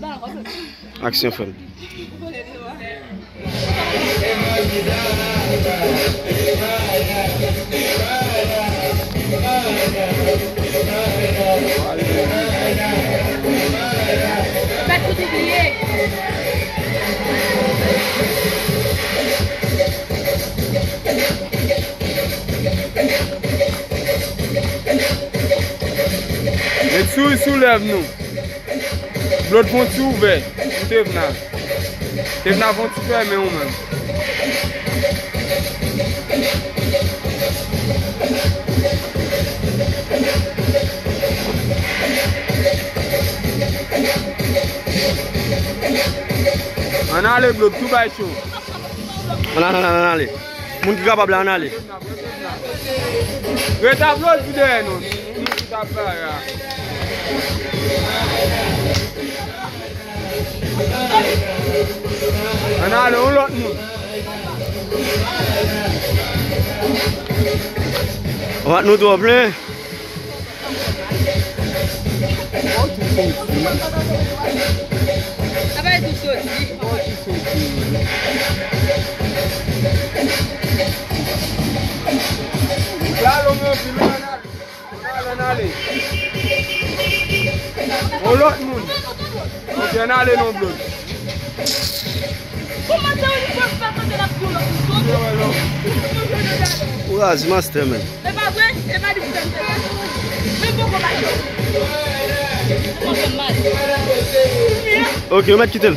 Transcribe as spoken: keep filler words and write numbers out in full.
Aksyon, frè m. Met souri sou lèv nou. Blod, fon ti ouvè pou Tevna. Tevna, fon ti fèmen ou menm. Ann ale, Blod, tou bay cho. Ann ale, ann ale, ann ale. Moun ki kapab la, ann ale. Ret a Blod dèyè nou. Nou ki t ap bay a. Ann ale, yon lòt moun. Vant nou twò plen. Sa pa tou soti. Ann ale, ann ale. Yon lòt moun. Ok, ann ale non, Blod. Komanse ou li fè fè tande l ap di w lòt moun. Kouraje, master, man. E pa vre? E pa li ki fè m fè sa? Men poko bay yo. Ou fè m mal. Ok, ou mèt kite l.